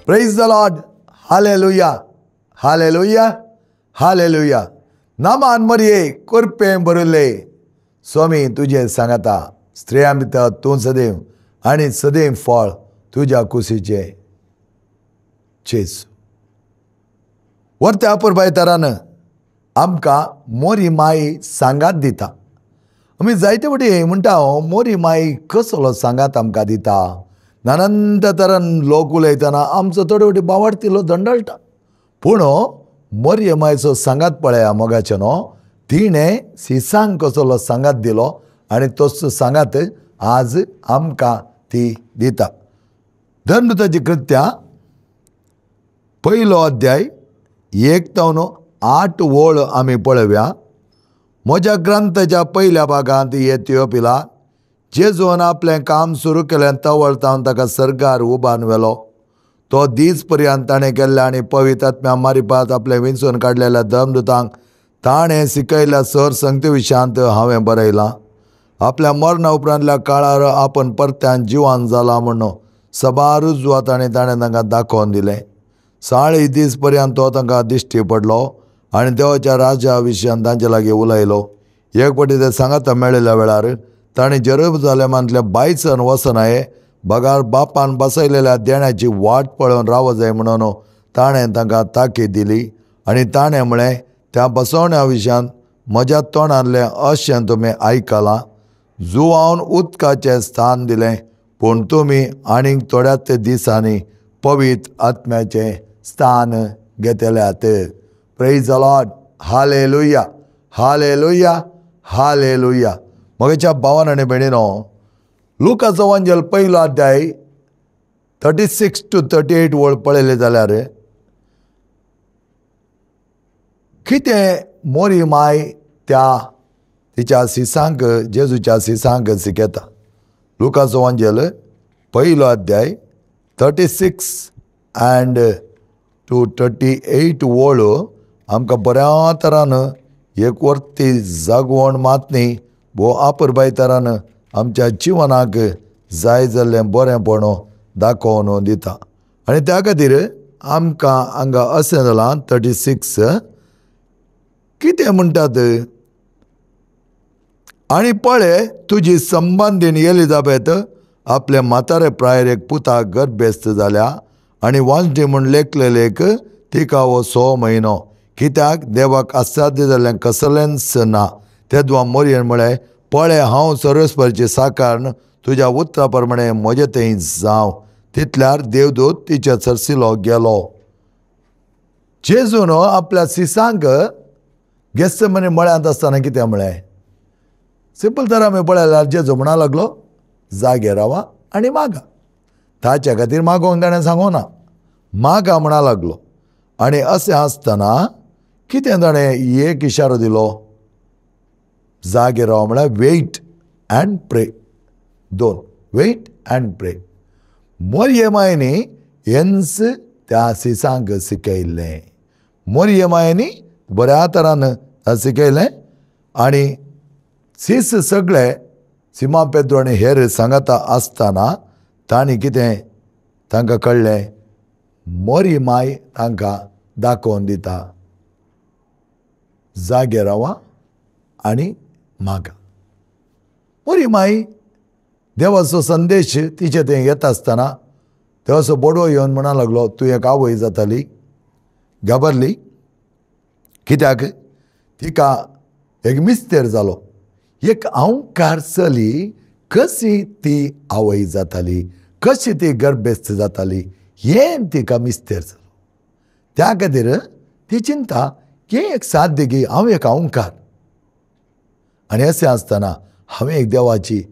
Praise the Lord. Hallelujah, hallelujah, hallelujah. नामान मरये कोरपें बरयल्ले स्वामी तुजें सांगाता, स्त्रियां भितर तूं सदैव आनी सदैव फळ तुज्या कुशीचें जेजू. वर्त्या अपुरबायतरान आमकां मोरी माई सांगात दिता. आमी जायते फावटी म्हणटा, मोरी माई कसलो सांगात आमकां दिता. नानंत तरान लोक उलयतना आमचो थोडे फावटी बावडतिलो दंडळटा. पूण मोरये मायचो सांगात पळया मोगाचें न्हू, तिणें सिसांक कसलो सांगात दिलो आनी तोच सांगात आज आमकां ती दिता. धर्मदूताची कृत्यां पयलो अध्याय 1 ते 8 वळ आमी पळोवया. म्हज्या ग्रंथाच्या पयल्या भागांत हे थियोपिला, जेजून आपलें काम सुरू केलें तवळ तावन ताका सर्गार उबारून व्हेलो. तो दीस पर्यंत ताणें केल्ल्या आनी पवित्र आत्म्या मारिपात आपलें विंचून काडलेल्या धर्मदूतांक ताणें शिकयल्ल्या सर संगती विशयांत हांवें बरयलां. आपल्या मरणा उपरांतल्या काळार आपण परत्यान जिवान जाला म्हणून सबार रुजवात आनी ताणें तांकां दाखोवन दिलें. 40 दीस पर्यंत तो तांकां दिश्टी पडलो आनी देवाच्या राजा विशयान तांचे लागीं उलयलो. एक फावटी ते सांगाता मेळिल्ल्या वेळार ताणें जेरुजलेमांतल्या बायचन वचनाये बगार बापान बसयलेल्या देण्याची वाट पळोवन राव जाय म्हणून ताणें तांकां ताकीद दिली. आनी ताणें म्हळें, त्या बसवण्या विशयान म्हज्या तोंडांतलें अशें तुमी आयकलां. जुवान उदकाचें स्थान दिलें, पूण तुमी आनीक थोड्याच दिसांनी पवित्र आत्म्याचें स्थान घेतल्यात. Praise the Lord. Hallelujah, hallelujah, hallelujah. म्हज्या भावान आनी भयणीनो, लुकाचो वांजेल पयलो अध्याय 36 to 38 वळ पळयलें जाल्यार कितें मोरी माय त्या तिच्या सिसांक, जेजूच्या सिसांक शिकयता. लुकाचो वांजेल पयलो अध्याय 36 and to 38 वळ आमकां बऱ्या तरान एक वर्ती जागवण मात न्ही, भोव अपुरबाय तरान आमच्या जिवनाक जाय जाल्लें बरेंपण दाखोवन दिता. आनी त्या खातीर आमकां हांगा अशें जालां 36 कितें म्हणटात, आनी पळय तुजी संबंदीन एलिजाबेथ आपले म्हातारे प्रायर एक पुताक गर्भेस्त जाल्या आनी वांजडी म्हूण लेखलेलेक तिका हो 6 म्हयनो, कित्याक देवाक असाध्य जाल्लें कसलेंच ना. तेदवा मोरयेन म्हळें, पळय हांव सर्वेस्परची साकारण, तुज्या उतरा प्रमाणे म्हजें थंय जावं. तितल्यार देवदूत तिचे सरसिलो गेलो. जेजून आपल्या सिसांक गेत्सेमनी मळ्यांत आसतना कितें म्हळें, सिंपल तर आमी पळयल्यार जेजू म्हणा लागलो, जागे रावा आनी मागा. ताच्या खातीर मागोवंक ताणें सांगोना, मागा म्हणा लागलो. आनी अशें आसतना कितें ताणें एक इशारो दिलो, जागे राव म्हळ्यार wait and pray. 2 wait and pray. मोरये मायनी हेंच त्या सिसांक शिकयल्लें. मोरये मायनी बऱ्या तरान शिकयलें आनी सीस सगळे सिमा पेद्रो आनी हेर सांगाता आसतना तांणी कितें तांकां कळ्ळें, मोरी माय तांकां दाखोवन दिता, जागे रावा आनी मागा. मोरी माई देवाचो संदेश तिचे थंय येता आसतना देवाचो बोडवो येवन म्हणा लागलो, तूं एक आवय जाताली. घाबरली, कित्याक तिका एक मिस्तेर जालो. एक अंवकार चली कशी ती आवय जाताली, कशी ती गर्भेस्त जाताली, हें तिका मिस्तेर जालो. त्या खातीर ती चिंता की एक साध्य की हांव एक अंवकार आनी अशें आसतना हांवें एक देवाची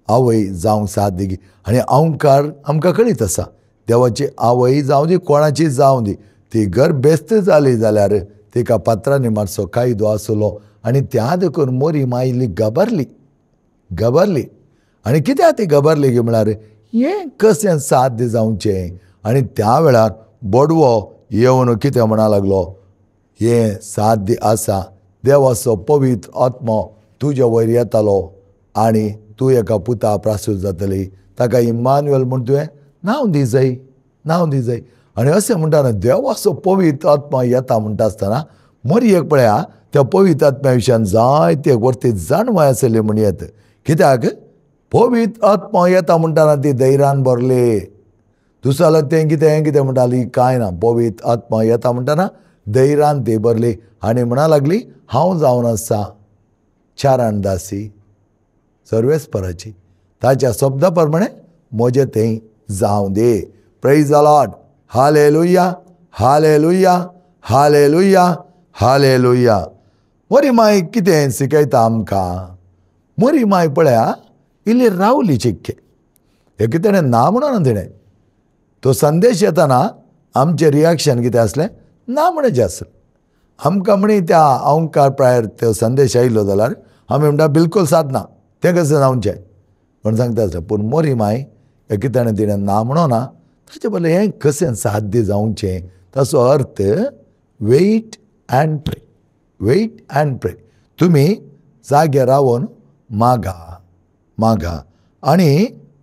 आवय जावंक साध्य की. आनी अंवकार आमकां कळीत आसा, देवाची आवय जावं दी, कोणाची जावं दी, ती गर्भेस्त जाली जाल्यार तिका पात्रांनी मातसो कायदो आसलो. आनी त्या देखून मोरी मायली घाबरली, घाबरली. आनी कित्याक ती घाबरली की म्हळ्यार हें कशें साध्य जावचें. आनी त्या वेळार बोडवो येवन कितें म्हणा लागलो, हें साध्य आसा, देवाचो पवित्र आत्मो तुज्या वयर येतालो आनी तूं एका पुता प्रासूर जातली, ताका इमानुएल म्हूण तुवें नांव दी जाय, नांव दी जाय. आनी अशें म्हणटा देवाचो पवित्र आत्मा येता म्हणटा आसतना मरयेक पळया त्या पवित्र आत्म्या विशयान जायते वरती जाणवाय आसली म्हण येत. कित्याक पवित्र आत्मा येता म्हणटाना ती धैर्यान भरली. दुसऱ्याला तें कितें हें कितें म्हणटाली कांय ना. पवित्र आत्मा येता म्हणटाना धैर्यान ती भरली आनी म्हणा लागली हांव जावन आसा चारण दासी सर्वेस्पराची, ताच्या शब्दा प्रमाणे म्हजें थंय जावं दे. Praise the Lord. Hallelujah, hallelujah, hallelujah, hallelujah. मोरी माय कितें शिकयता आमकां? मोरी माय पळया इल्ली रावली चिक्के एक तेणें ना म्हणून तिणें तो संदेश येताना आमचें रिएक्शन कितें आसलें ना म्हणचें आसलें. आमकां म्हणी त्या अंकार प्रायर तो संदेश आयलो जाल्यार आमी म्हणटा बिलकूल साथ ना, तें कशें जावचें म्हण सांगता आसलें. पूण मोरी माय एक ताणें तिणें ना म्हणो ना, ताचे बदले हें कशें साध्य जावचें ताचो अर्थ wait and pray, wait and pray. तुमी जागे रावन मागा मागा. आनी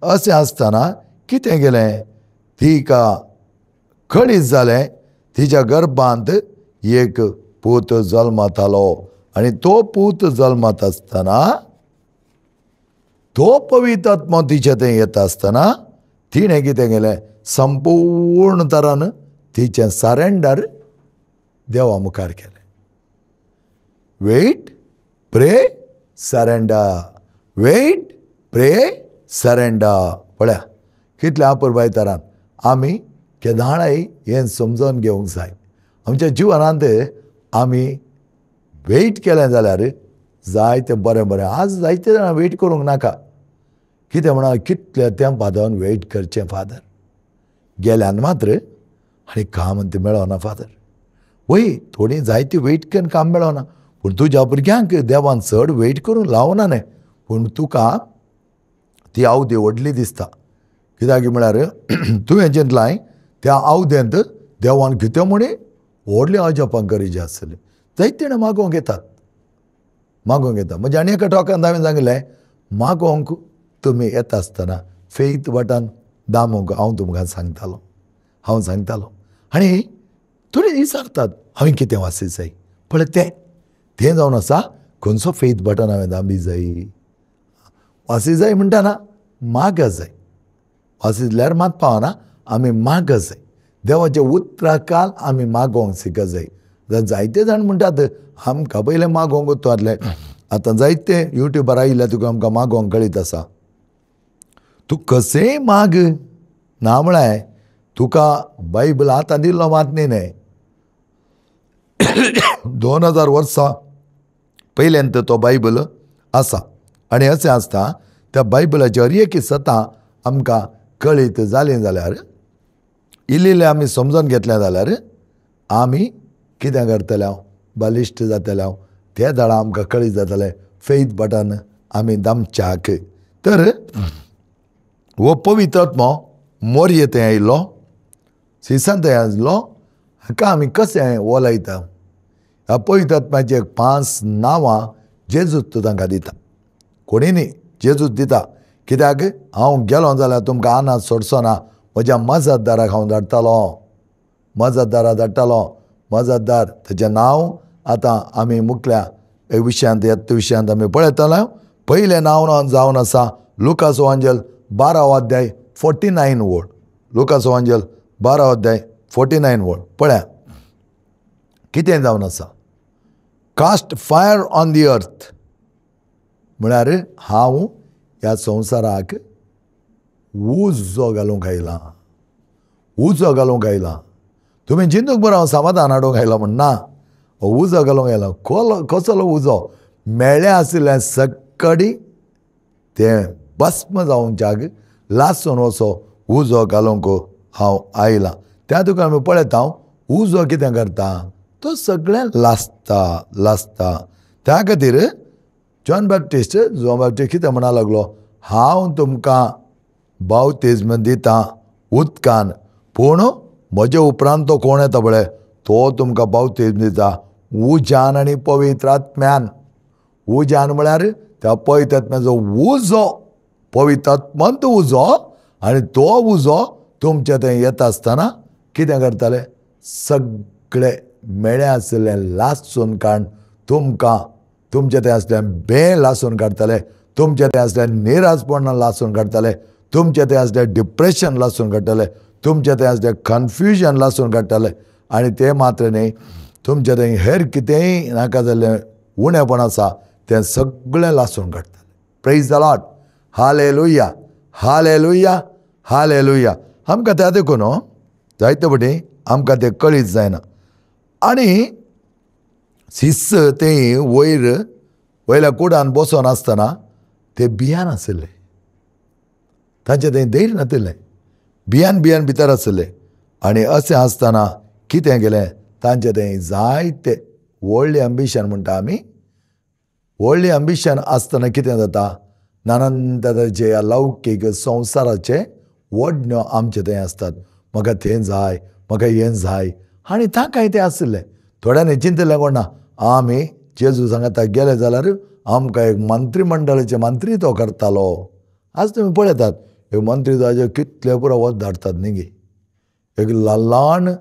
अशें आसतना कितें केलें, तिका कळीत जालें तिच्या गर्भांत एक पूत जल्मतालो आनी तो पूत जल्मत आसतना तो पवित्र आत्मो तिचे थंय येता आसतना तिणें कितें केलें, संपूर्ण तरान तिचें सरेंडर देवा मुखार केलें. Wait, pray, surrender. Wait, pray, surrender. पळया कितल्या अपुरबाय तरान आमी केदाळाय हें समजून घेवंक जाय. आमच्या जिवनांत आमी वेट केलें जाल्यार जायते बरें बरें. आज जायते जाणां वेट करूंक नाका. कितें म्हणा कितल्या तेंपा जावन वेट करचें फादर गेल्यान मात्र आनी काम तें मेळना फादर. वय थोडीं जायती वेट करून काम मेळना, पूण तुज्या भुरग्यांक देवान चड वेट करूंक लावना न्हय, पूण तुका ती आवदी व्हडली दिसता. कित्याक म्हळ्यार तुवें चिंतलाय त्या आवदेंत देवान कितें म्हणी व्हडली अजापां करीची आसतली. जायते जाणां मागोवंक येतात, मागोवंक येता. म्हणजे आनी एका टॉकान हांवें सांगलें मागोवंक तुमी येता आसतना फेथ बटन दामूंक हांव तुमकां सांगतालो, हांव सांगतालो. आनी थोडीं विचारतात हांवें कितें वाचीत जाय, पळय तें तें जावन आसा खंयचो फेथ बटन हांवें दामी जाय. वाची जाय म्हणटा ना माग जाय, वाचितल्यार मात पावना, आमी माग जाय. देवाच्या उतराकाल आमी मागोवंक शिकत जाय. जायते जाण म्हणटात आमकां पयलें मागोवंक उतरलें, आतां जायते युट्यूबार आयिल्ल्या तुका आमकां मागोवंक कळीत आसा. तूं कशेंय माग ना म्हळ्यार तुका बायबल आतां दिल्लो मात न्ही न्हय, 2000 वर्सां पयल्यांत तो बायबल आसा. आनी अशें आसता त्या बायबलाची हर एक सतां आमकां कळीत जालीं जाल्यार, इल्लें इल्लें आमी समजून घेतलें जाल्यार आमी कितें करतले हांव बलिश्ट जातले हांव. ते दाडा आमकां कळीत जातलें फेथ बटन आमी दामच्याक. तर हो पवित्र आत्मो मोरये थंय आयिल्लो, सिसान थंय आयिल्लो, हाका आमी कशें वलयता. ह्या पवित्र आत्म्याची एक 5 नांवां जेजूत तांकां दिता, कोणी न्ही जेजूत दिता. कित्याक हांव गेलो जाल्यार तुमकां आनात सोडचो ना, म्हज्या मजतदाराक हांव धाडटलो, मजतदारा धाडटलो. मजतदार ताचें नांव आतां आमी मुखल्या विशयांत येत विशयांत आमी पळयतले. पयलें नांव जावन आसा लुकास वांजेल 12 अध्याय 49 वोळ. लुकास वांजेल 12 अध्याय 49 वोळ. पळया कितें जावन आसा, cast fire on the earth म्हळ्यार हांव ह्या संवसाराक उजो घालूंक आयलां, उजो घालूंक आयलां. तुमी जिंदूक बरो हांव समाधान हाडूंक आयलां म्हण ना, उजो घालूंक आयलां. कसलो उजो? मेळ्ळें आशिल्लें सक्कडी तें भस्म जावंच्याक लासून असो उजो घालूंक हांव आयलां. त्या तुका आमी पळयता हांव उजो कितें करता, तो सगळें लासता लासता. त्या खातीर जॉन बॅप्टिस्ट, जॉन बॅप्टिस्ट कितें म्हणा लागलो, हांव तुमकां बावतिज्म दिता उदकान, पूण म्हजे उपरांत तो कोण येता पळय तो तुमकां बावतिज्म दिता उज्यान आनी पवित्र आत्म्यान. उज्यान म्हळ्यार त्या पवित्र आत्म्याचो उजो, पवित्र आत्मंत उजो, आनी तो उजो तुमच्या थंय येता आसतना कितें करताले? सगळे मेळे आशिल्लें लासून काडून तुमकां तुमचें तें आसलें बें लासून काडटाले, तुमचें तें आसलें निराशपणां लासून काडटाले, तुमचें तें आसलें डिप्रेशन लासून काडटाले, तुमचें तें आसलें कन्फ्युजन लासून काडटाले. आनी तें मात्र न्ही, तुमचें तें हेर कितेंय नाका जाल्लें उणेपण आसा तें सगळें लासून काडटाले. Praise the Lord. Hallelujah, hallelujah, hallelujah. आमकां त्या देखून जायते फावटी आमकां तें कळीत जायना. आनी शिस्त ते वयर वयल्या कुडान बसोन आसतना ते भियान आशिल्ले, तांचें तें धैर्य नाशिल्लें, भियान भियान भितर आशिल्ले. आनी अशें आसतना कितें केलें, तांचें तें जायते व्हडलें एम्बिशन म्हणटा आमी, व्हडलें एम्बिशन आसतना कितें जाता, नानान तरेचे ह्या लौकीक संवसाराचे वडण्यो आमचे थंय आसतात. म्हाका तें जाय, म्हाका हें जाय. आनी तांकांय तें आशिल्लें. थोड्यांनी चिंतलें कोण ना, आमी जेजू सांगाता गेले जाल्यार आमकां एक मंत्रीमंडळाचे मंत्री तो करतालो. आज तुमी पळयतात एक मंत्री जाचे कितले पुरो वच धाडटात न्ही गे. एक ल्हान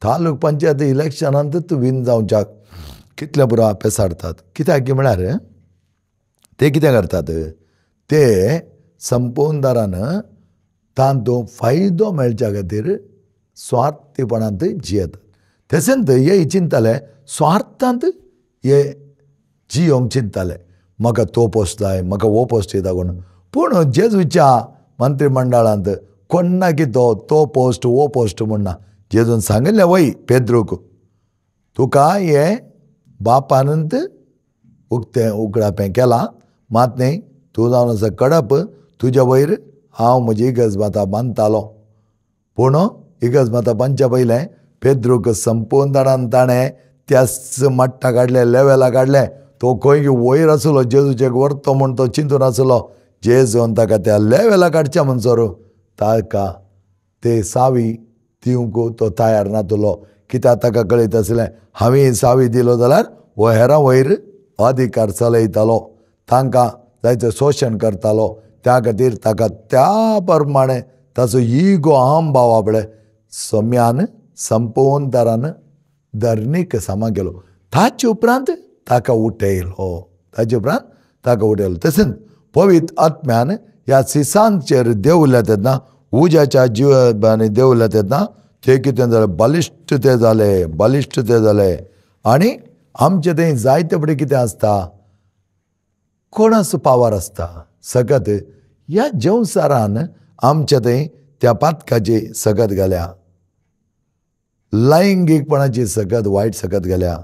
तालूक पंचायत इलेक्शनांत विन जावच्याक कितले पुरो पेसाडटात. कित्याक की म्हळ्यार ते कितें करतात, ते संपूर्णदारान तांतूं फायदो मेळच्या खातीर स्वार्थीपणांत जियेतात. तशेंच हे चिंतताले स्वार्थांत हे जियोंक चिंतताले, म्हाका तो पोस्ट जाय, म्हाका हो पोस्ट दिता कोण. पूण जेजूच्या मंत्रीमंडळांत कोण्णा की तो तो पोस्ट हो पोस्ट म्हणना. जेजून सांगिल्लें वय पेद्रूक, तुका हें बापानंत उक्तें उकडापें केलां, मात न्ही तूं जावन आसा कडप, तुज्या वयर हांव म्हजी इगर्ज माता बांदतालो. पूण इगर्ज माता बांदच्या पयलें पेद्रूक संपूर्णदारान ताणें त्याच मट्टा काडलें, लेवेला काडलें. तो खंय वयर आसलो जेजूचे व्हरतो म्हूण तो चिंतून आसलो. जेजून ताका त्या लेवेला काडच्या म्हणसर ताका ते सावी दिवंक तो तयार नातलो. कित्याक ताका कळयत आसलें, हांवें सावी दिलो जाल्यार हो हेरां वयर अधिकार चलयतालो, तांकां जायतें शोशण करतालो. त्या खातीर ताका त्या प्रमाणे ताचो इगो अहम भाव आपले सम्यान संपूर्णदारान धरणीक सामा केलो. ताचे उपरांत ताका उठयलो, ताचे उपरांत ताका उठयलो. तशेंच पवित्र आत्म्यान ह्या सिसांचेर देंवल्या तेन्ना, उज्याच्या जिवानी देंवल्या तेन्ना ते कितें जालें, बलिश्ट ते जाले, बलिश्ट ते जाले. आनी आमचें थंय जायते फुडें कितें आसता, कोणाचो पावर आसता सगत ह्या जेवसारान आमच्या थंय त्या पातकाची सगत घाल्या, लैंगीकपणाची सगत वायट सगत घाल्या,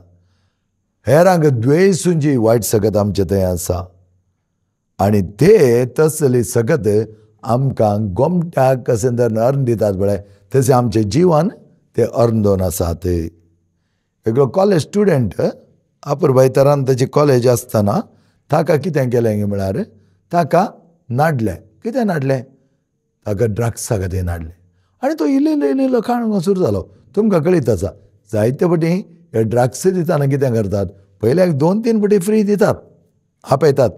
हेरांक द्वेसूंची वायट सगत आमचे थंय आसा. आनी ते तसली सगत आमकां गोमट्याक कशें तर अर्न दितात पळय, तशें आमचें जिवन ते अर्दोन आसात. एकलो कॉलेज स्टुडंट अपुरबायतरान ताची कॉलेज आसतना ताका कितें केलें म्हळ्यार ताका नाडलें. कितें नाडलें, ताका ड्रग्सा खातीर नाडलें. आनी तो इल्लो इल्लो इल्लो खाण सुरू जालो. तुमकां कळीत आसा जायते फावटी हे ड्रग्स दितना कितें करतात, पयल्याक 2-3 फावटी फ्री दितात, आपयतात.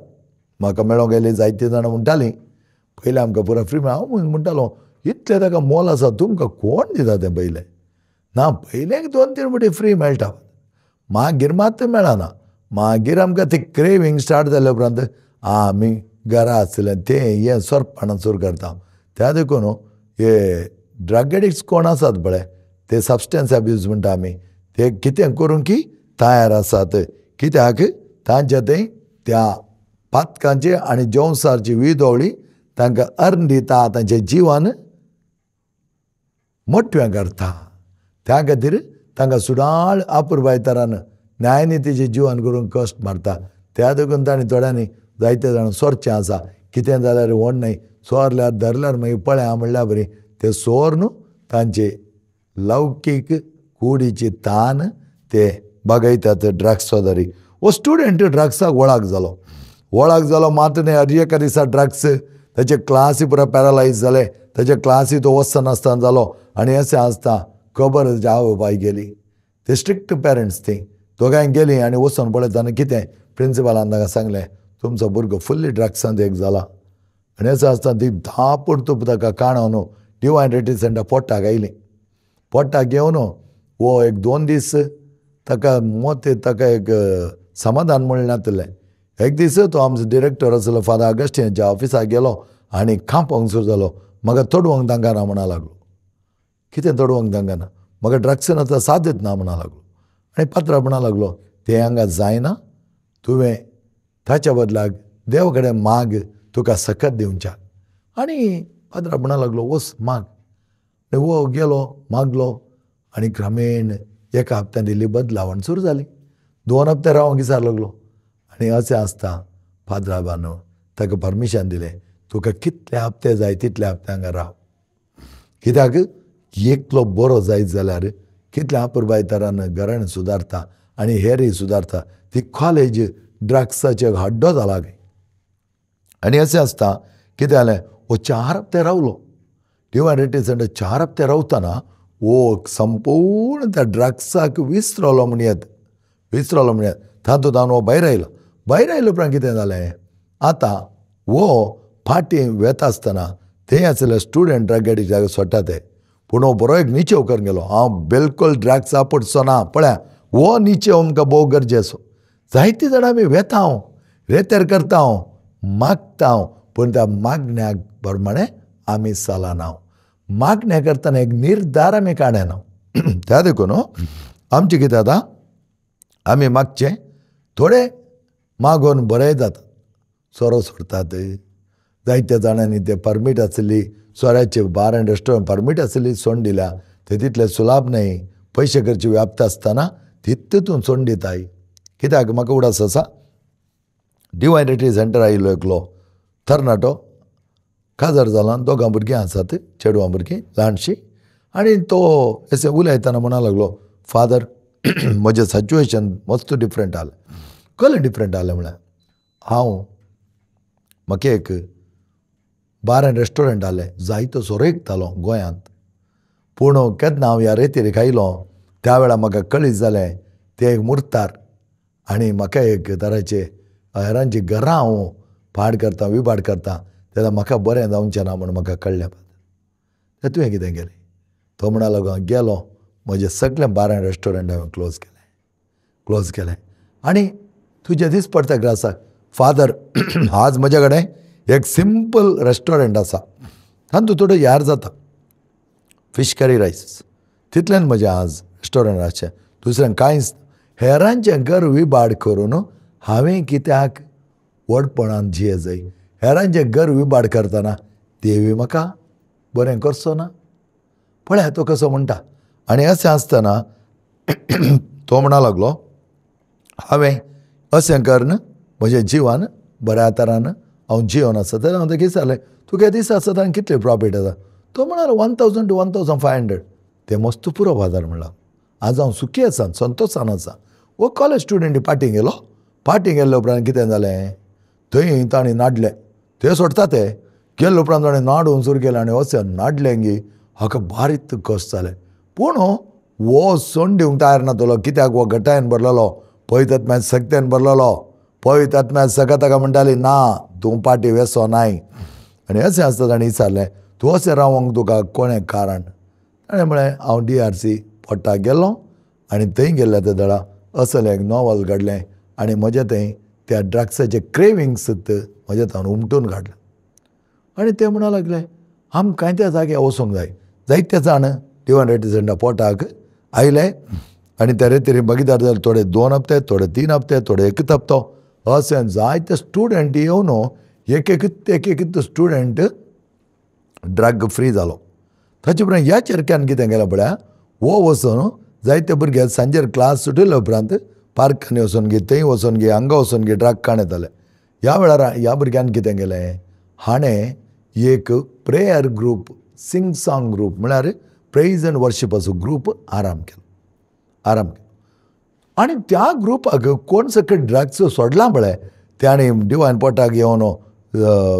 म्हाका मेळोंक गेले जायते जाणां म्हणटालीं पयलें आमकां पुरो फ्री मेळ. हांव म्हणटालो इतलें ताका मोल आसा, तुमकां कोण दिता तें पयलें? ना, पयलें 2-3 फावटी फ्री मेळटा, मागीर मात मेळना. मागीर आमकां ती क्रेवींग स्टार्ट जाल्या उपरांत आमी घरा आसलें तें हें सोरपणां सुरू करता. त्या देखून हे ड्रग एडिक्ट्स कोण आसात पळय, ते सबस्टन्स अब्यूज म्हणटा आमी, ते कितें करूंक की तयार आसात. कित्याक तांच्या थंय त्या पातकांची आनी जेवसारची विदोवळी तांकां अर्न दिता, तांचें जिवन मोटवें करता. त्या खातीर तांकां सुडाळ अपुरबायतरान न्यायनितीचें जिवन करूंक कश्ट मारता. त्या देखून तांणी थोड्यांनी जायते जाणां सोरचें आसा, कितें जाल्यार व्हड न्हय, सोरल्यार धरल्यार मागीर पळया म्हणल्यार बरी ते सोर न्हू तांचे लौकीक कुडीची तान ते बागयतात ड्रग्सो दरी. हो स्टुडंट ड्रग्साक वळाक जालो, वळाक जालो मात न्हय हर एका दिसा ड्रग्स ताचे क्लासी पुरो पॅरालायज जाले, ताचे क्लासी तो वचनासतना जालो. आनी अशें आसता खबर आवय बापाय गेली, ते स्ट्रिक्ट पेरंट्स ती दोगांय गेलीं आनी वचून पळयतना कितें प्रिंसिपलान तांकां सांगलें तुमचो भुरगो फुल्ली ड्रग्सांत एक जाला. आनी अशें आसतना ती धांपूड तूप ताका काणो न्हू डिवायन रिट्रीट सेंटर पोट्टाक आयली. पोटाक घेवन हो एक 2 दीस ताका मोत ताका एक समाधान म्हणलें. एक दीस तो आमचो डिरेक्टर आसलो फादर ऑगस्टिनाच्या ऑफिसाक गेलो आनी कांपोंक सुरू जालो. म्हाका तोडवंक तांकां ना म्हणा लागलो. कितें तोडवंक तांकां ना, म्हाका ड्रग्सान आतां साथ दितना म्हणा लागलो. आनी पात्रा म्हणा लागलो तें हांगा जायना, तुवें ताच्या बदलाक देवा कडेन माग, तुका सकत दिवच्याक. आनी पात्रा म्हणा लागलो वच माग. आनी हो गेलो मागलो आनी क्रमेण एका हप्त्यान इल्ली बदलावण सुरू जाली. 2 हप्ते रावंक विचार लागलो. आनी अशें आसता पाद्राबान ताका परमिशन दिलें, तुका कितले हप्ते जाय तितले हप्ते हांगा राव. कित्याक एकलो बरो जायत जाल्यार कितल्या अपुरबायतरान घराणें सुदारता आनी हेरय सुदारता. ती कॉलेज ड्रग्साचेर हड्डो जाला. आनी अशें आसता कितें जालें, हो 4 हप्ते रावलो डिवायन रिट्रीट सेंटर. 4 हप्ते रावतना हो संपूर्ण त्या ड्रग्साक विसरलो म्हणयत, विसरलो म्हणयत. तातूंत हो भायर आयलो. भायर आयले उपरांत कितें जालें, आतां हो फाटीं वेता आसतना थंय आसले स्टुडंट ड्रग एडिक्टाक सोडटा ते. पूण हो बरो एक निचेव करून गेलो, हांव बिलकूल ड्रग्स आपटचो ना. पळया हो निचेव आमकां भोव गरजेचो. जायते जाणां आमी वेता हांव रेतेर करता हांव मागता हांव, पूण त्या मागण्याक प्रमाणें आमी चलना. मागण्या करतना एक निर्धार आमी काडना. त्या देखून आमचें कितें जाता, आमी मागचें थोडे मागून बरें जाता, सोरो सोडटात. जायत्या जाणांनी ते परमीट आसली सोऱ्याचे बार आनी रेस्टॉरंट परमीट आसली सोड दिल्या, ते तितले सुलाभ न्हय, पयशे करचे व्याप्त आसतना तितून सोड दिताय. कित्याक म्हाका उडास आसा, डिवायन रिट्रीट सेंटर आयिल्लो एकलो तरणाटो काजार जाला, 2 भुरगीं आसात, चेडवां भुरगीं ल्हानशीं. आनी तो अशें उलयतना म्हणा लागलो, फादर म्हजें सिच्युएशन मस्त डिफरंट आलें. कसलें डिफरंट आलें म्हळ्यार, हांव म्हाका एक बार आनी रेस्टॉरंट आलें, जायतो सोरो विकतालो गोंयांत. पूण केन्ना हांव ह्या रेतीर आयलो त्या वेळार म्हाका कळीत जालें तें एक मुर्तार आनी म्हाका एक तराचे हेरांची घरां हांव पाड करता विबाड करता, तेन्ना म्हाका बरें जावचें ना म्हूण म्हाका कळ्ळें. तें तुवें कितें केलें? तो म्हणा लागलो हांव गेलो, म्हजें सगळें बार आनी रेस्टॉरंट हांवें क्लोज केलें, क्लोज केलें. आनी तुजें दीस पडटा ग्रासाक फादर आज म्हज्या कडेन एक सिंपल रेस्टॉरंट आसा, तातूंत थोडो यार जाता, फिश करी रायस, तितल्यान म्हजें आज रेस्टॉरंट आसचें, दुसऱ्यान कांयच. हेरांचें घर विबाड करून हांवें कित्याक व्हडपणान जिये जाय? हेरांचें घर विबाड करतना देवी म्हाका बरें करचो ना. पळया तो कसो म्हणटा. आनी अशें आसतना तो म्हणा लागलो, हांवें अशें करून म्हजें जिवन बऱ्या तरान हांव जिवन आसा. तेन्ना हांव ताका विचारलें, तुका दीस आसा तांकां कितले प्रॉफीट आसा? तो म्हणालो 1000 to 1500. तें मस्त पुरो बाजार म्हणला, आज हांव सुखी आसा, संतोशान आसा. हो कॉलेज स्टुडंट पाटी गेलो. पाटी गेल्ले उपरांत कितें जालें, थंय ताणें नाडलें, ते सोडटा ते गेले उपरांत ताणें नाडून सुरू केलें आनी अशें नाडलें की हाका बारीक कश्ट जालें. पूण हो सोण दिवंक तयार नातलो, कित्याक हो घटायन भरलेलो, पवित्र शक्तेन भरलेलो. पवित्र आत्म्यान सगळं ताका म्हणटाली ना तूं पाटी वेसो नाय. आनी अशें आसता ताणें विचारलें, तूं अशें रावंक तुका कोणें कारण? ताणें म्हळें हांव DRC पोटाक गेलो आनी थंय गेल्ल्या त्या दळा असलें एक नॉवल घडलें आनी म्हजें थंय त्या ड्रग्साचे क्रेविंग्स म्हजें तावन उमटून काडलें. आनी ते म्हणा लागले आमकां त्या जाग्यार वचूंक जाय. जायते जाण डिवायन रिट्रीट सेंटर पोटाक आयले आनी त्या रेतीर बगीदार जाले, थोडे 2 हप्ते, थोडे 3 हप्ते, थोडे 1 हप्तो, अशें जायते स्टुडंट येवन एक एक एक स्टुडंट ड्रग फ्री जालो. ताचे उपरांत ह्या चेरक्यान कितें केलें पळया, हो वचून जायते भुरगे सांजेर क्लास सुटिल्ले उपरांत पार्कांनी वचून गे, थंय वचून गे, हांगा वचून गे ड्रग काण येताले. ह्या वेळार ह्या भुरग्यान कितें केलें, हाणें एक prayer group, sing song group म्हळ्यार प्रेज एंड वर्शिपाचो ग्रूप आराम केलो, आराम केलो. आनी त्या ग्रुपाक कोण सगळे ड्रग्स सोडलां पळय, ताणें डिवायन पोटाक येवन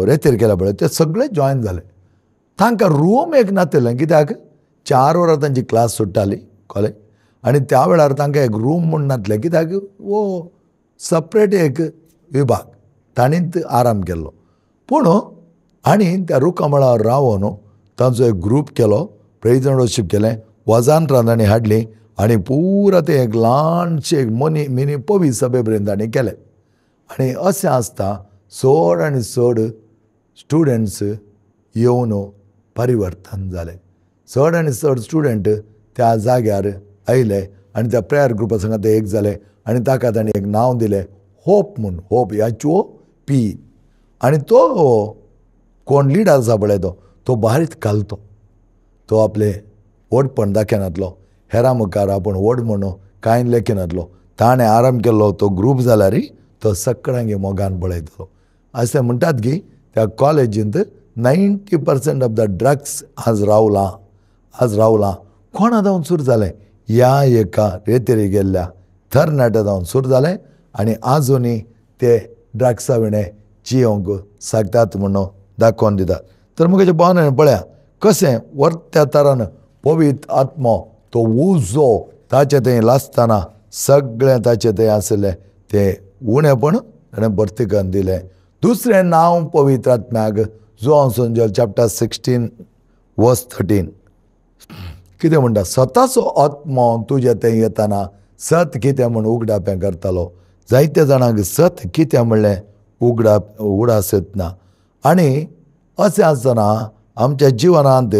रेतीर केला पळय, ते सगळे जॉयन जाले. तांकां रूम एक नाशिल्लें, कित्याक 4 वरां तांची क्लास सुट्टाली कॉलेज, आनी त्या वेळार तांकां एक रूम म्हूण नासलें, कित्याक हो सपरेट एक विभाग ताणीच आराम केल्लो. पूण आनी त्या रुखामळार रावन तांचो एक ग्रूप केलो, प्रेज एंड वर्शीप केलें. वाजांत्रां तांणी हाडलीं आनी पुरा तें एक ल्हानशें एक मनी मिनी पवी सभे पर्यंत तांणी केलें. आनी अशें आसता चड आनी चड स्टुडंट्स येवन परिवर्तन जालें. चड आनी चड स्टुडंट त्या जाग्यार आयले आनी त्या प्रेयर ग्रुपा संगा ते एक जाले आनी ताका तांणी एक नांव दिलें होप म्हूण, होप HOP. आनी तो कोण लिडर आसा पळय तो बारीक घालतो, तो आपले व्हडपण दाखयनातलो, हेरां मुखार आपूण व्हड म्हणून कांय लेखिनातलो. ताणें आरंभ केल्लो तो ग्रूप जाल्यार तो सगळ्यांक मोगान पळयतलो. अशें म्हणटात की त्या कॉलेजींत 90% ऑफ the drugs आज रावलां, आज रावलां. कोणा जावन सुरू जालें? ह्या एका रेतेरी गेल्ल्या तरणाट्या जावन सुरू जालें आनी आजुनूय ते ड्रग्सा विणें जियोंक शकतात म्हणून दाखोवन दितात. तर म्हज्या भावनान पळया कशें वर्त्या तरान पवित्र आत्मो तो उजो ताचे थंय लासतना सगळें ताचे थंय आशिल्लें तें उणेपण ताणें भरती करून दिलें. दुसरें नांव पवित्र आत्म्याक जुआंव सोंजल चॅप्टर 16 वर्स 13 कितें म्हणटा, स्वताचो आत्मो तुज्या थंय येतना सत कितें म्हूण उगडापें करतालो. जायत्या जाणांक सत कितें म्हणलें उगडास येतना. आनी अशें आसतना आमच्या जिवनांत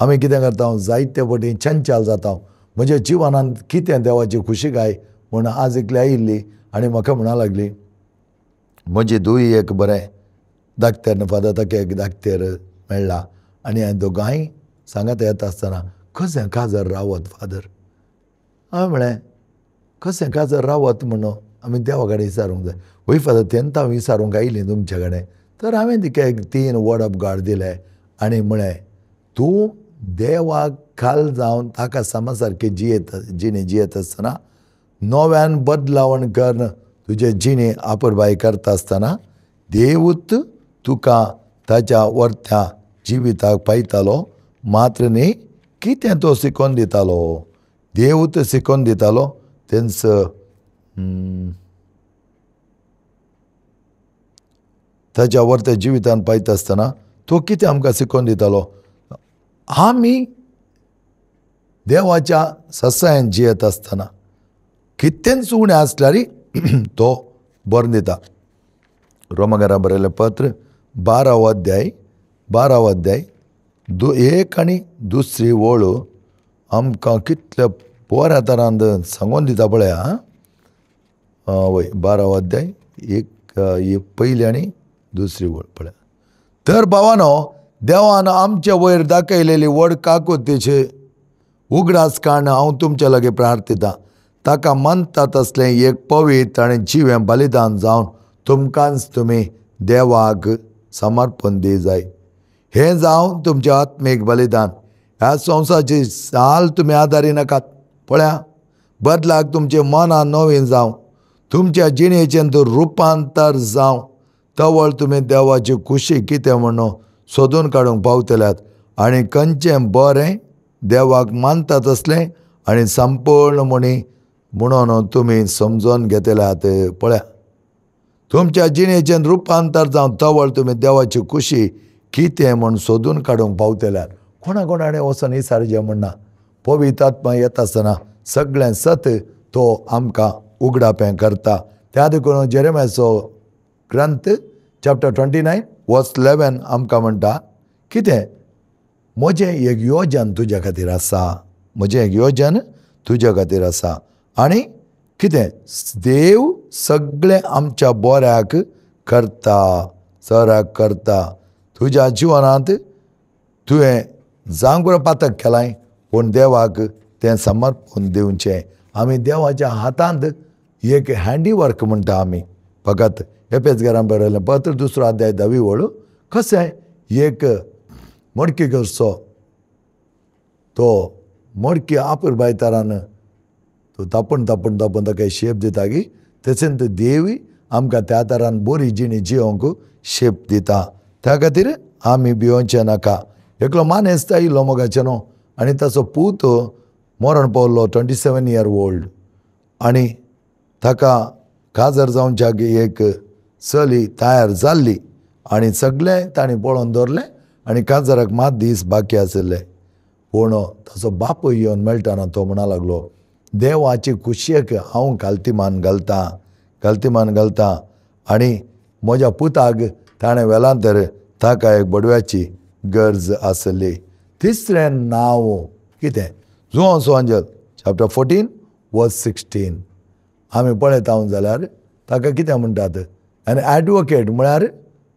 आमी कितें करता, जायते फावटी चंचल जाता. म्हज्या जिवनांत कितें देवाची खुशीकाय म्हूण आज एकली आयिल्ली आनी म्हाका म्हणा लागली, म्हजी धुवी एक बरें धाकटेर फादर ताका एक धाकटेर मेळ्ळा आनी हांवें दोगांय सांगात येता आसतना कशें काजार रावत फादर? हांवें म्हळें कशें काजार रावत म्हणून आमी देवा कडेन विचारूंक जाय. वय फादर तेन्ना हांव विचारूंक आयलीं तुमच्या कडेन. तर हांवें तिका एक 3 वर्ड ऑफ गॉड दिले आनी म्हळें तूं देवाक खाल जावन ताका समा सारकी जियेत जिणे जियेत आसतना नव्यान बदलावण करून तुजे जिणे आपुरबाय करता आसतना देवूच तुका ताच्या वर्त्या जिविताक पायतालो. मात्र न्ही कितें तो शिकोवन दितालो, देवूच शिकोवन दितालो. तेंच ताच्या वर्त्या जिवितान पायता आसतना तो कितें आमकां शिकोवन दितालो, आमी देवाच्या ससायन जियेत आसतना कितेंच उणें आसल्यार तो बरोवन दिता. रोमकारां बरयलें पत्र 12 अध्याय 12 अध्याय 1 आनी 2 वळ आमकां कितल्या बऱ्या तरान सांगून दिता पळया. वय 12 अध्याय 1 पयली आनी 2 वळ पळया. तर भावानो देवान आमचे वयर दाखयलेली व्हड काकुतीचे उगडास काडून हांव तुमचे लागीं प्रार्थितां, ताका मानता तसलें एक पवित्र आनी जिवें बलिदान जावन तुमकांच तुमी देवाक समर्पण दी जाय. हें जावन तुमचें आत्मीक बलिदान. ह्या संवसाराची साल तुमी आदारी नाकात पळया, बदलाक तुमचें मनां नवीन जावं, तुमच्या जिणेचें रुपांतर जावं, तवळ तुमी देवाची खुशी कितें म्हणून सोदून काडूंक पावतल्यात आनी खंयचें बरें देवाक मानता तसलें आनी संपूर्ण म्हणी म्हणून तुमी समजून घेतल्यात. पळया तुमच्या जिणेचें रुपांतर जावन तवळ तुमी देवाची खुशी कितें म्हूण सोदून काडूंक पावतल्यात. कोणा कोणाणें वचोन विचारचें म्हणना, पवित्र आत्मा येता आसतना सगळें सत तो आमकां उगडापें करता. त्या देखून जेरेमियाचो ग्रंथ चॅप्टर 29 वर्स 11 आमकां म्हणटा कितें, म्हजें एक योजन तुज्या खातीर आसा, म्हजें एक योजन तुज्या खातीर आसा. आनी कितें, देव सगळें आमच्या बऱ्याक करता, सराक करता. तुज्या जिवनांत तुवें जावंक पातक केलां पूण देवाक तें समर्पण दिवचें. आमी देवाच्या हातांत एक हँडीवर्क म्हणटा आमी. फकत एपेजकारां बरयलें पत्र 2 अध्याय 10 वळ कशें एक मडकी करचो तो मडकी आपुरबाय तरान तो तापून तापून तापून ताका शेप दिता की तशेंच देवी आमकां त्या तरान बरी जिणी जियोंक शेप दिता. त्या खातीर आमी भियोवचें नाका. एकलो मानेस्त आयिल्लो मोगाचें न्हू आनी ताचो पूत मरण पावल्लो 27 इयर ओल्ड आनी ताका काजार जावच्याक एक चली तयार जाल्ली आनी सगळें ताणें पळोवन दवरलें आनी काजाराक मात दीस बाकी आशिल्ले. पूण ताचो बापूय येवन मेळटाना तो म्हणा लागलो, देवाची खुशयेक हांव घालतीमान घालतां, घालतीमान घालतां आनी म्हज्या पुताक ताणें व्हेलां तर ताका एक बडव्याची गरज आसली. तिसरें नांव कितें? जुवांव सुवांजल चॅप्टर 14 वर्स 16 आमी पळयता जाल्यार ताका कितें म्हणटात? आनी एडवोकेट म्हळ्यार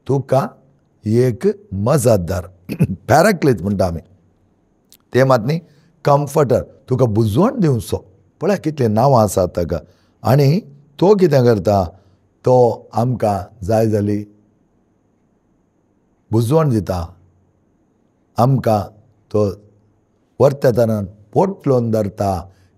तुका एक मजतदार, पॅराक्लीत म्हणटा आमी ते मात न्ही, कम्फर्टर, तुका बुजवण दिवचो. पळय कितलीं नांवां आसात ताका. आनी तो कितें करता? तो आमकां जाय जाली बुजवण दिता, आमकां तो वर्तेताना पोटलोवन धरता.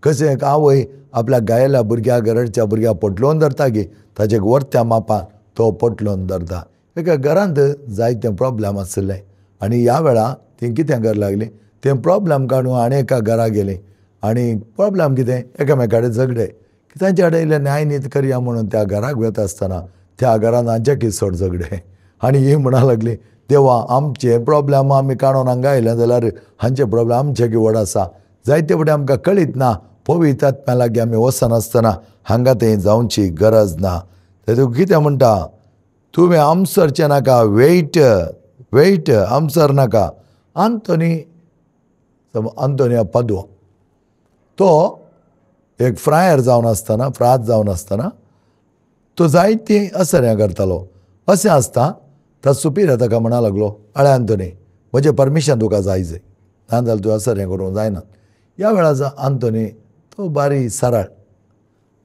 कशें एक आवय आपल्या गायेल्या भुरग्याक, रडच्या भुरग्याक पोटलोवन धरता की ताचे वर्त्या मापान तो पोटलोवन धरता. एका घरांत जायते प्रोब्लम आशिल्ले आनी ह्या वेळार ती कितें कर लागली, तें प्रोब्लम काडून आनी एका घरा गेली. आनी प्रोब्लम कितें? एकामेका कडेन झगडे, तांचे कडेन इल्लें न्यायनीत करया म्हणून त्या घराक वता आसतना त्या घरांत हांचे चड झगडे. आनी ही म्हणा लागली, देवा आमचे प्रोब्लम आमी काडून हांगा आयले जाल्यार हांचे प्रोब्लम आमचे व्हड आसा. जायते फुडें आमकां कळीत ना, पवित्र आत्म्या लागीं आमी वचनासतना हांगा थंय जावची गरज ना. तेतूंत कितें म्हणटा? तुवें आमसरचें नाका, वेट वेट, आमसर नाका. आंतोनी, आंतोनिया पादुआ तो एक फ्रायर जावन आसतना, फ्राद जावन आसतना तो जायतीं असऱ्यां करतालो. अशें आसता तो सुपिरियर ताका म्हणा लागलो, अळे आंतोनी, म्हजें परमिशन तुका जाय जाय, ना जाल्यार तूं असऱ्यां करूंक जायना. ह्या वेळार आंतोनी तो बारी सरळ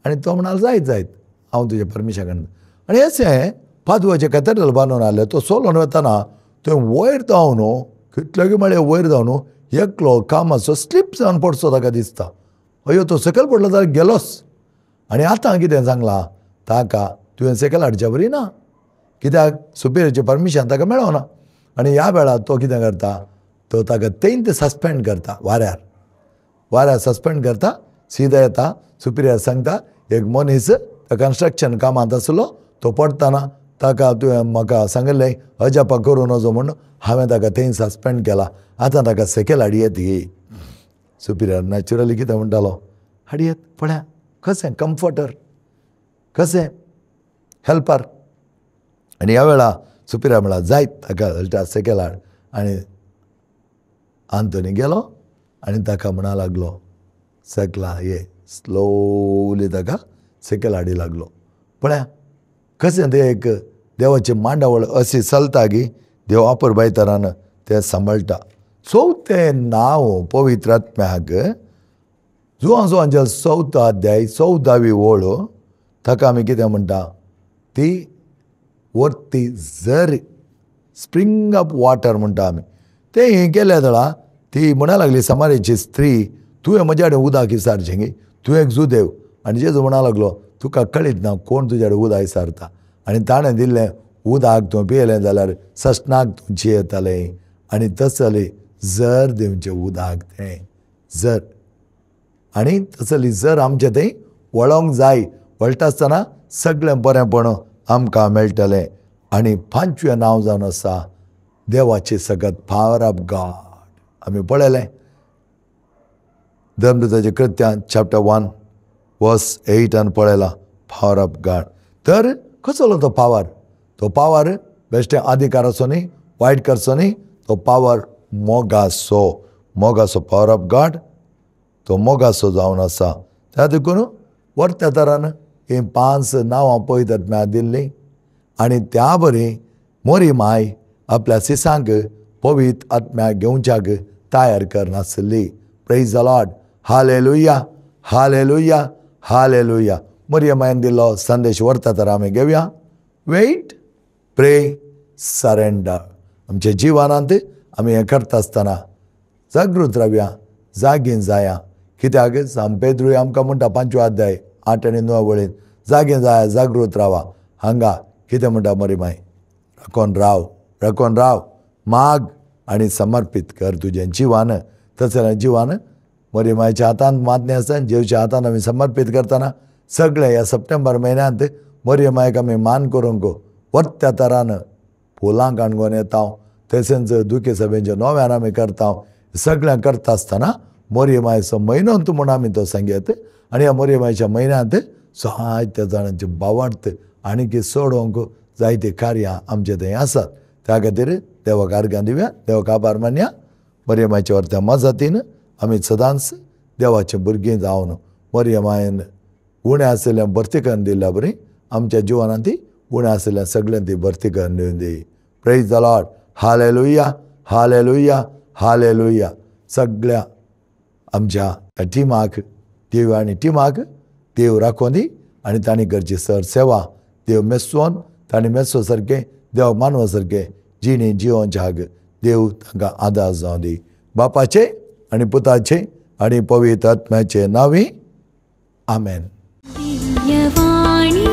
आनी तो म्हणाल, जायत जायत हांव तुजें परमिशन काडना. आनी अशें पादुआचें कॅथेड्रल बांदून आसलें. तो सोलोन वतना थंय वयर जावन न्हू, कितले म्हळ्यार वयर जावन न्हू एकलो कामाचो स्लीप जावन पडचो ताका दिसता. अयो तो सकयल पडलो जाल्यार गेलोच. आनी आतां कितें सांगलां ताका, तुवें सकयल हाडच्या बरी ना, कित्याक सुपिरियरचें परमिशन ताका मेळना. आनी ह्या वेळार तो कितें करता, तो ताका तेंच सस्पेंड करता, वाऱ्यार वाऱ्यार सस्पेंड करता. सीधा येता सुपिरियर सांगता, एक मनीस कन्स्ट्रक्शन कामांत आसलो, तो पडटना ताका तुवें म्हाका सांगिल्लें अजापा करूं नजो म्हूण, हांवें ताका थंय सस्पेंड केला, आतां ताका सकयल हाडयेत. ही सुपिरियर नॅचरली कितें म्हणटालो, हाडयेत. पळया कशें कम्फर्टर, कशें हेल्पर. आनी ह्या वेळार सुपिरियर म्हळ्यार जायत ताका हलटा सकयल हाड. आनी आंतोनी गेलो आनी ताका म्हणा लागलो, सकला ये, स्लोली ताका सकयल हाडी लागलो. पळया कशें तें एक देवाची मांडावळ अशी चलता की देव अपुरबायतरान तें सांबाळटा. चवथें नांव पवित्र आत्म्याक, जुवां जुवांच्या 4थो अध्याय 14वी ओळ, ताका आमी कितें म्हणटा? ती वरती जर, स्प्रींग अप वॉटर म्हणटा आमी. तें हें केलें जाल्यार ती म्हणा लागली समारेची स्त्री, तुवें म्हज्या कडेन उदक विचारचें गे, तूं एक जुदेव. आनी जेजू म्हणा लागलो, तुका कळीत ना कोण तुज्या कडेन उदक विचारता, आनी ताणें दिल्लें उदक तूं पियेलें जाल्यार सस्नाक तूं जियेतालें. आनी तसली जर दिवचें उदक तें जर, आनी तसली जर आमचें थंय वळोंक जाय. वळटा आसतना सगळें बरेंपण आमकां मेळटलें. आनी 5वें नांव जावन आसा देवाची सगत, पावर ऑफ गॉड. आमी पळयलें धर्मदूताचें कृत्यां चॅप्टर 1 वर्स 8 पळयलां पावर ऑफ गॉड. तर कसलो तो पावर? तो पावर बेश्टें अधिकाराचो न्ही, वायट करचो न्ही, तो पावर मोगाचो, मोगाचो पावर ऑफ गॉड, तो मोगाचो जावन आसा. त्या देखून वर्त्या तरान हीं 5 नांवां पवित्र आत्म्याक दिल्लीं. आनी त्या बरी मोरी माय आपल्या सिसांक पवित्र आत्म्याक घेवच्याक तयार करनासली. Praise the Lord, hallelujah, hallelujah, hallelujah. मोरी मायन दिल्लो संदेश व्हरता तर आमी घेवया. Wait, pray, surrender. आमच्या जिवनांत आमी हें करता आसतना जागृत रावया, जागीं जाया. कित्याक सांत पेद्रूय आमकां म्हणटा 5वो अध्याय 8 आनी 9 वळीन, जागीं जाया, जागृत रावा. हांगा कितें म्हणटा मोरी माय? राखोन राव, राखोन राव, माग आनी समर्पीत कर तुजें जिवान. तशें जिवान मोरी मायच्या हातांत मातणें आसता, जेवच्या हातांत आमी समर्पीत करतना सगळें ह्या सप्टेंबर म्हयन्यांत मोरी मायक आमी मान करूंक वर्त्या तरान फुलां काणकोण येता, तशेंच दुखी सभेंचे नव्यान आमी करता. सगळ्यां करता आसतना मोरये मायेचो म्हयनो म्हूण आमी तो सांगयत आनी ह्या मोरये मायेच्या म्हयन्यांत जायत्या जाणांचे भावार्थ आनी सोडोवंक जायतीं कार्यां आमचे थंय आसात. त्या खातीर देवाक आर्गां दिवया, देवाक आभार मानया. मोरये मायच्या वर्त्या मजतीन आमी सदांच देवाचे भुरगीं जावन मोरये मायेन उणें आशिल्लें भरती करून दिल्ल्या बरी आमच्या जिवनांत ती उणें आशिल्लें सगळें ती भरती करून दिवन दी. Praise the Lord. Hallelujah, hallelujah, hallelujah. सगळ्या आमच्या टिमाक देव आनी टिमाक देव राखोन दी आनी तांणी करची सर सेवा देव मेसोन तांणी मेसो सारकें देव मानवा सारकें जिणी जिवनच्या देव तांकां आदार जावं दी. बापाचे आनी पुताचे आनी पवित्र आत्म्याचे नांवी आमेन. दिव्यवाणी.